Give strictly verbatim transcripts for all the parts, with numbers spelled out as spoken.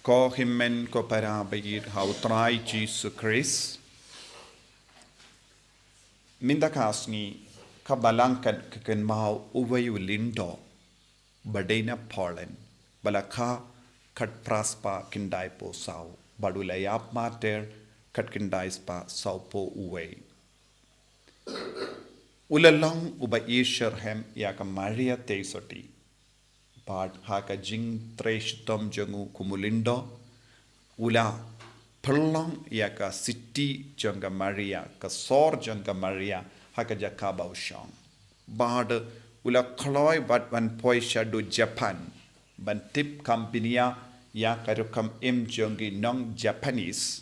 Ko hynmen ko para baieit ha u Trai Jisu Khrist. Mynta ka sngi ka Balang kan ka kynmaw uwei u lyngdoh ba dei na Poland, ba la kha khatphra spah khyndai phew saw, bad u la ïap martyr khatkhyndai spah sawphew uwei. U la long uba ïasyrhem ïa ka Maria Theisotti. Bad ha ka jingtrei shitom jong u kum u lyngdoh, u la pynlong ïa ka siti jong ka Maria, ka sor jong ka Maria, ha ka jaka ba u shong. Bad u la kloi bad ban poi shaduh Japan ban tip kam bniah ïa ka rukom im jong ki nong Japanese.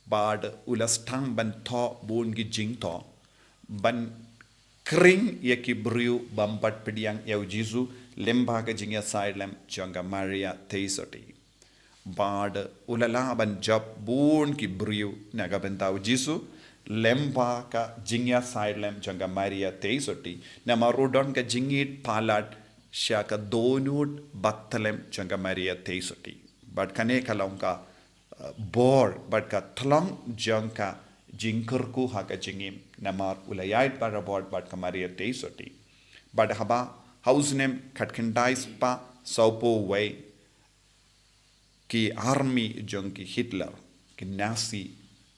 Bad u la sdang ban thoh bun ki jingthoh ban khring ïa ki briew bym pat pdiang ïa u Jisu lyngba ka jingïasaid lem jong ka Maria Theisotti. Bad u la lah ban jop bun ki briew na ka bynta u Jisu lyngba ka jingïasaid lem jong ka Maria Theisotti. Namar u don ka jingïeit palat sha ka dohnud bathylliem jong ka Maria Theisotti. Bad kane ka long ka uh, bor bad ka thlong jong ka jingkyrkhu ha ka jingim. Namar u la ïaid barabor bad ka Maria Theisotti. Bad haba ha u snem khatkhyndai spah sawphew wei, ki army jong ki Hitler, ki Nazi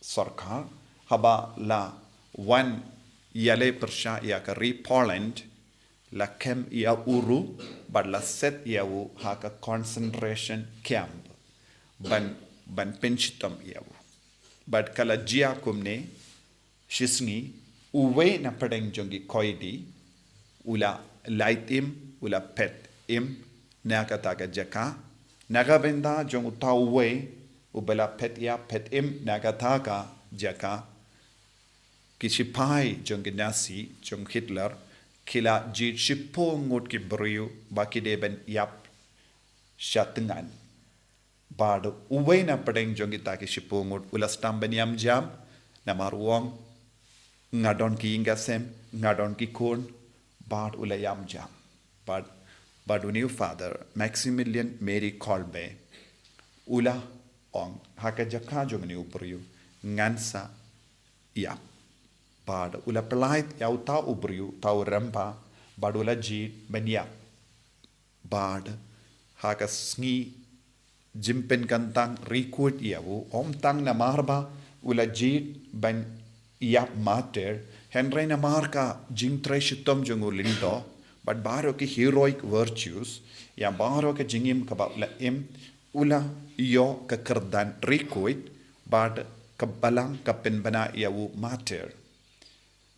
sorkar, haba la wan ïaleh pyrshah ïa ka ri Poland, la kem ïa u ruh bad la set ïa u ha ka concentration camp ban, ban pynshitom ïa u. Bad ka la jia kumne, shisngi uwei na pdeng jong ki koidi u la lait im, u la phet im na kata ka jaka. Na ka bynta jong uta uwei uba la phet ïa, phet im na kata ka jaka, ki shipai jong ki Nazi jong Hitler ki la jied shiphew ngut ki briew ba ki dei ban ïap sha thngan. Bad uwei na pdeng jong kita ki shiphew ngut u la sdang ban ïam jam, namar u ong, nga don ki ïing ki sem, nga don ki khun, bad u la ïam jam. Bad, bad une u Father Maximilian Mary Kolbe u la ong, ha ka jaka jong une u briew ngan sa ïap. Bad u la pyllait ïa uta u briew, uta u rymba, bad u la jied ban ïap. Bad ha ka sngi jingpynkyntang rikuid ïa u, ym tang namar ba u la jied ban ïap martyr, hynrei namar ka jingtrei shitom jong u lyngdoh bad baroh ki heroic virtues, ïa baroh ka jingim kaba u la im, u la ïoh ka kyrdan rikuid, bad ka Balang ka pynbna ïa u martyr.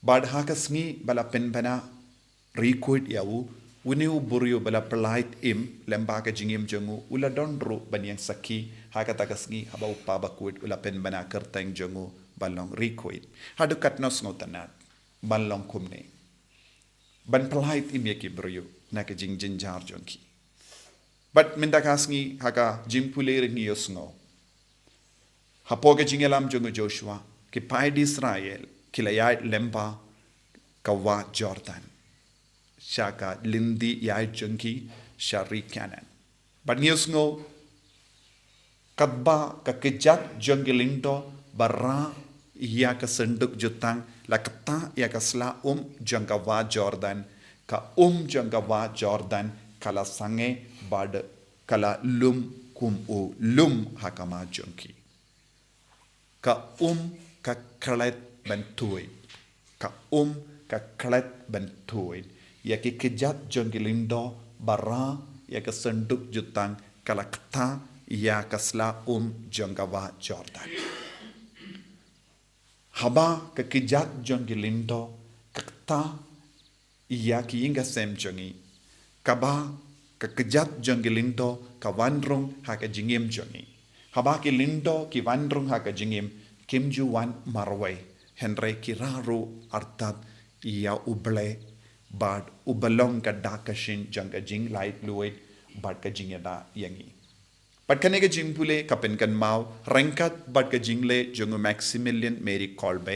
Bad ha ka sngi ba la pynbna rikuid ïa u, une u briew ba la pyllait im lyngba ka jingim jong u, u la don ruh ban ïeng sakhi ha kata ka sngi haba u Kpa Bakhuid u la pynbna kyrteng jong u ban long rikuid. Haduh katno sngewtynnat ban long kumne, ban pyllait im ïa ki briew na ka jingjynjar jong ki. Bad mynta ka sngi ha ka jingpule ruh ngi ïohsngew, hapoh ka jingïalam jong u Joshua, ki paid Israel ki la ïaid lyngba ka wah Jordan sha ka lynti ïaid jong ki sha ri Kanaan. Bad ngi ïohsngew, katba ka kjat jong ki lyngdoh ba rah ïa ka synduk jutang la ktah ïa ka sla um jong ka wah Jordan, ka um jong ka wah Jordan ka la sangeh bad ka la lum kum u lum ha khmat jong ki. Ka um ka klet ban tuid. Ka um ka klet ban tuid. Ïa ki kjat jong ki lyngdoh ba rah ïa ka synduk jutang ka la ktah ïa ka sla um jong ka wah Jordan. Haba ka kjat jong ki lyngdoh ka ktah ïa ki ïing ki sem jong ngi, kaba ka kjat jong ki lyngdoh ka wan rung ha ka jingim jong ngi. Haba ki lyngdoh ki wan rung ha ka jingim, kim ju wan marwei, hynrei ki rah ruh artat ïa U Blei, bad uba long ka dak ka shin jong ka jinglaitluid bad ka jingïada ïa ngi. Bad kane ka jingpule ka pynkynmaw ryngkat bad ka jingleh jong u Maximilian Mary Kolbe,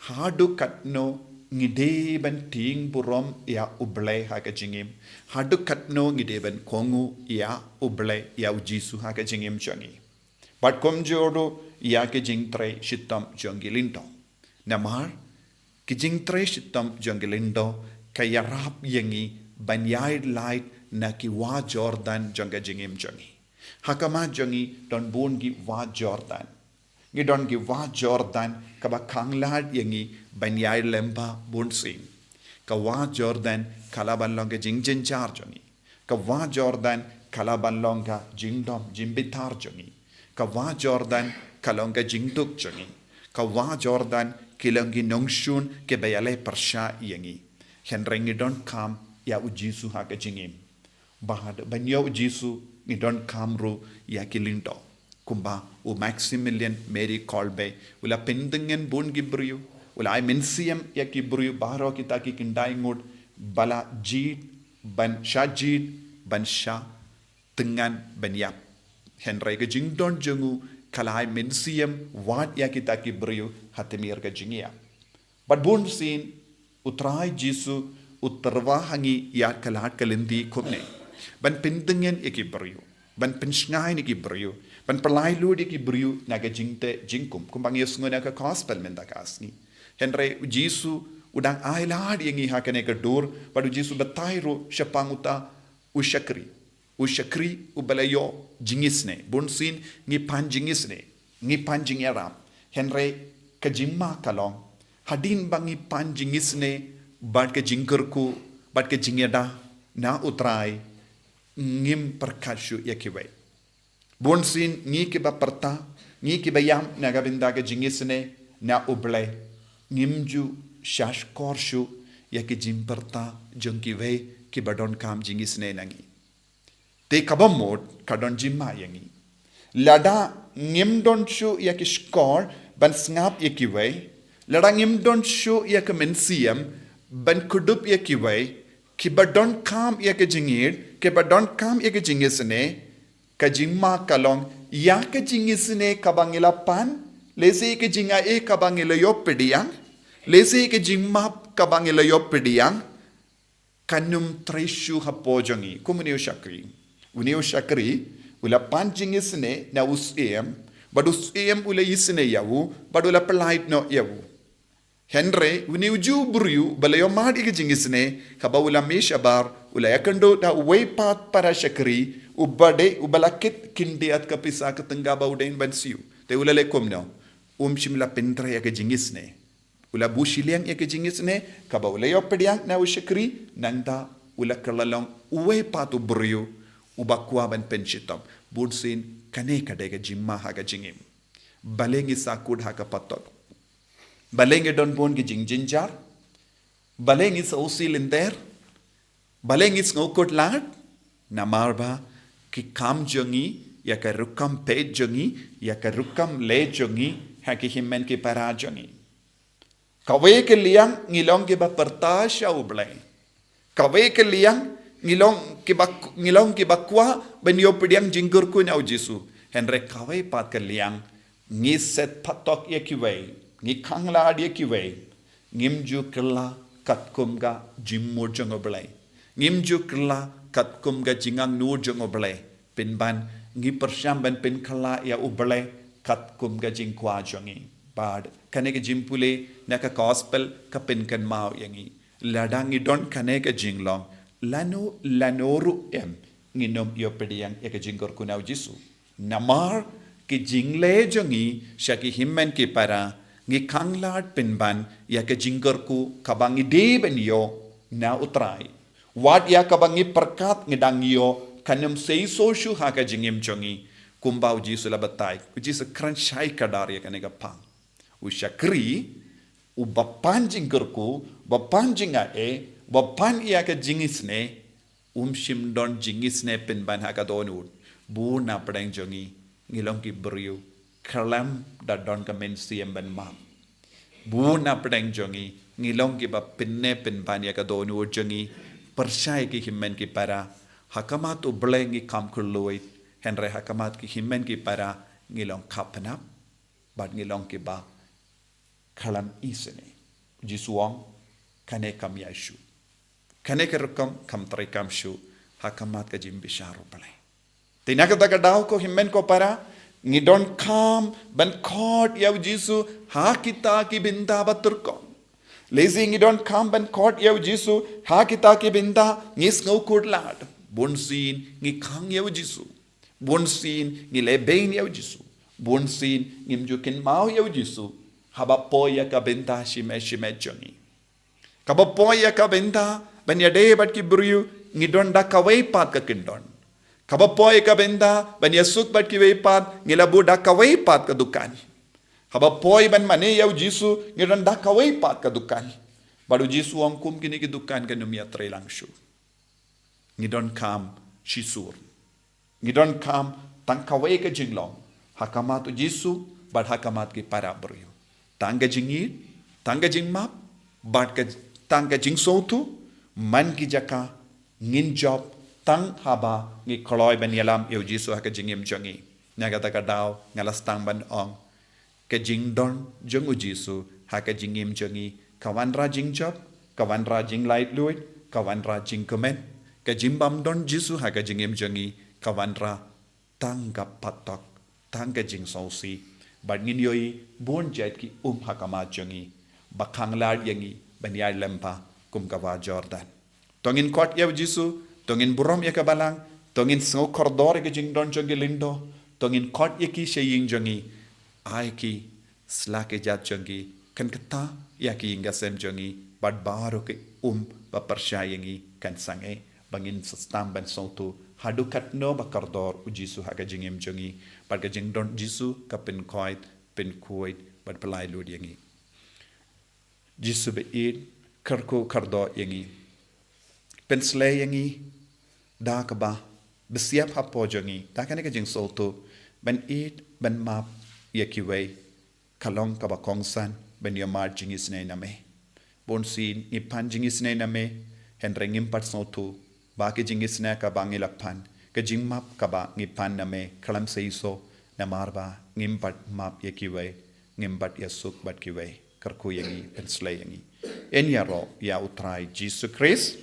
haduh katno ngi dei ban tieng burom ïa U Blei ha ka jingim, haduh katno ngi dei ban kohnguh ïa U Blei, ïa u Jisu ha ka jingim jong ngi. Bad kumjuh ruh ïa ki jingtrei shitom jong ki lyngdoh. Namar ki jingtrei shitom jong ki lyngdoh ka ïarap ïa ngi ban ïaid lait na ki wah Jordan jong ka jingim jong ngi. Ha khmat jong ngi don bun ki wah Jordan. Ngi don ki wah Jordan kaba khanglad ïa ngi ban ïaid lem bha bunsien. Ka wah Jordan ka lah ban long ka jingjynjar jong ngi. Ka wah Jordan ka lah ban long ka jingdom jingbitar jong ngi. Ka wah Jordan ka long ka jingduk jong ngi. Ka wah Jordan ki long ki nongshun kiba ïaleh pyrshah ïa ngi. Hynrei ngi donkam ïa u Jisu ha ka jingim. Bad ban ïoh u Jisu ngi donkam ruh ïa ki lyngdoh. Kumba u Maximilian Mary Kolbe u la pyndengin bun ki briew, u la ai mynsiem ïa ki briew baroh kita ki khyndai ngut ba la jied, ban shah jied, ban shah tyngan, ban ïap. Hynrei ka jingdon jong u ka la ai mynsiem wat ïa kita ki briew ha tmier ka jingïap. Bad bunsien u Trai Jisu u tyrwa ha ngi ïa ka lad ka lynti kumne. Ban pyndengin ïa ki briew, ban pynshngaiñ ïa ki briew, ban pynlait lut ïa ki briew na ka jingteh jingkum. Kumba ngi ïohsngew na ka gospel mynta ka sngi. Hynrei u Jisu u dang ailad ïa ngi ha kane ka dur, bad u Jisu batai ruh shaphang uta u shakri. U shakri uba la ïoh jingisynei. Bunsien ngi pan jingisynei, ngi pan jingïarap. Hynrei ka jingma ka long, hadien ba ngi pan jingisynei bad ka jingkyrkhu bad ka jingïada na u Trai, ngim pyrkhat shuh ïa kiwei. Bunsien ngi kiba pyrta, ngi kiba ïam na ka bynta ka jingisynei na u Blei, ngim ju shahshkor shuh ïa ki jingpyrta jong kiwei kiba donkam jingisynei na ngi. Te kaba mut ka don jingma ïa ngi. Lada ngim don shuh ïa ki shkor ban sngap ïa kiwei, lada ngim don shuh ïa ka mynsiem ban kdup ïa kiwei kiba donkam ïa ka jingïeit, kiba donkam ïa ka jingisynei, ka jingma ka long ïa ka jingisynei kaba ngi la pan, lehse ïa ka jingai kaba ngi la ïoh pdiang, lehse ïa ka jingmap kaba ngi la ïoh pdiang, kan ym trei shuh hapoh jong ngi. Kum une u shakri. Une u shakri u la pan jingisynei na u syiem, bad u syiem u la isynei ïa u, bad u la pynlait noh ïa u. Hynrei une u juh u briew ba la ïoh mad ïa ka jingisynei, kaba u la mih shabar, u la ïakynduh da uwei pat para shakri uba dei, uba la kit khyndiat ka pisa ka tyngka ba u dei ban siew. Te u la leh kumno? Um shym la pyntrei ïa ka jingisynei. U la buh shiliang ïa ka jingisynei kaba u la ïoh pdiang na u shakri, nangta u la kylla long uwei pat u briew uba kwah ban pynshitom. Bunsien kane ka dei ka jingma ha ka jingim. Balei ngi sahkut ha ka patok? Balei ngi don bun ki jingjynjar? Balei ngi sngewsih lynter? Balei ngi sngewkut lad? Namar ba ki kam jong ngi, ïa ka rukom peit jong ngi, ïa ka rukom leh jong ngi ha ki hynmen ki para jong ngi. Kawei ka liang ngi long kiba pyrta sha u Blei. Kawei ka liang ngi long kiba, ngi long kiba kwah ban ïoh pdiang jingkyrkhu na u Jisu. Hynrei kawei pat ka liang ngi set patok ïa kiwei, ngi khanglad ïa kiwei. Ngim ju kylla katkum ka jingmut jong u Blei. Ngim ju kylla katkum ka jingangnud jong u Blei. Pynban ngi pyrshang ban pynkylla ïa u Blei katkum ka jingkwah jong ngi. Bad kane ka jingpule na ka gospel ka pynkynmaw ïa ngi. Lada ngi don kane ka jinglong, lano lano ruh em, ngin ym ïoh pdiang ïa ka jingkyrkhu na u Jisu. Namar ki jingleh jong ngi sha ki hynmen ki para, ngi khanglad pynban ïa ka jingkyrkhu kaba ngi dei ban ïoh na u Trai. Wat ïa kaba ngi pyrkhat ngi dang ïoh kan ym seisoh shuh ha ka jingim jong ngi. Kumba u Jisu la batai, u Jisu kren shai kdar ïa kane ka phang. U shakri uba pan jingkyrkhu, ba pan jingai, ba pan ïa ka jingisynei, um shym don jingisynei pynban ha ka dohnud. Bun na pdeng jong ngi ngi long ki briew khlem da don ka mynsiem ban map. Bun na pdeng jong ngi ngi long kiba pynne pynban ïa ka dohnud jong ngi pyrshah ïa ki hynmen ki para. Ha khmat u Blei ngi kham kylluid, hynrei ha khmat ki hynmen ki para ngi long khapnap bad ngi long kiba khlem isynei. Jisu ong, kane kam ïai shuh. Kane ka rukom kam treikam shuh ha khmat ka jingbishar u Blei. Te na kata ka daw ko hynmen ko para, Ngi donkam ban khot ïa u Jisu ha kita ki bynta ba tyrkhong. Lehse ngi donkam ban khot ïa u Jisu ha kita ki bynta ngi sngew khuslai. Bunsien ngi khang ïa u Jisu. Bunsien ngi lehbeiñ ïa u Jisu. Bunsien ngim ju kynmaw ïa u Jisu haba poi ïa ka bynta shimet shimet jong ngi. Kaba poi ïa ka bynta ban ïadei bad ki briew, ngi don da kawei pat ka kyndon. Kaba poi ïa ka bynta ban ïasuk bad kiwei pat, ngi la buh da kawei pat ka dukan. Kaba poi ban mane ïa u Jisu, ngi don da kawei pat ka dukan. Bad u Jisu u ong, kum kine ki dukan kan ym ïatrei lang shuh. Ngi donkam shisur. Ngi donkam tang kawei ka jinglong ha khmat u Jisu bad ha khmat ki para briew. Tang ka jingïeit, tang ka jingmap, bad ka, tang ka jingsngewthuh. Man ki jaka ngin jop tang haba ngi kloi ban ïalam ïa u Jisu ha ka jingim jong ngi. Na kata ka daw nga la sdang ban ong, ka jingdon jong u Jisu ha ka jingim jong ngi ka wanrah jingjop, ka wanrah jinglaitluid, ka wanrah jingkmen. Ka jingbym don Jisu ha ka jingim jong ngi ka wanrah tang ka patok, tang ka jingsngewsih. Bad ngin ïohi bun jait ki um ha khmat jong ngi ba khang lad ïa ngi ban ïaid lyngba kum ka wah Jordan. To ngin khot ïa u Jisu, to ngin burom ïa ka Balang, to ngin sngew kordor ïa ka jingdon jong ki lyngdoh, to ngin khot ïa ki sha ïing jong ngi. Ai ki sla ki jait jong ki, kan kata ïa ki ïing ki sem jong ngi, bad baroh ki um ba pyrshah ïa ngi kan sangeh, ba ngin sdang ban sngewthuh haduh katno ba kordor u Jisu ha ka jingim jong ngi, bad ka jingdon Jisu ka pynkhuid, pynkhuid bad pyllait lut ïa ngi. Jisu ba ïeit, kyrkhu kordor ïa ngi. Pynsleh ïa ngi da kaba bsiap hapoh jong ngi da kane ka jingsngewthuh ban ïeit, ban map ïa kiwei. Ka long kaba kongsan ban ïohmad jingisynei na me. Bunsien ngi pan jingisynei na me, hynrei ngim pat sngewthuh ba ka jingisynei kaba ngi la pan, ka jingmap kaba ngi pan na me, ka lam seisoh, namar ba ngim pat map ïa kiwei, ngim pat ïasuk bad kiwei. Kyrkhu ïa ngi, pynsleh ïa ngi. Yn ïaroh ïa u Trai Jisu Khrist.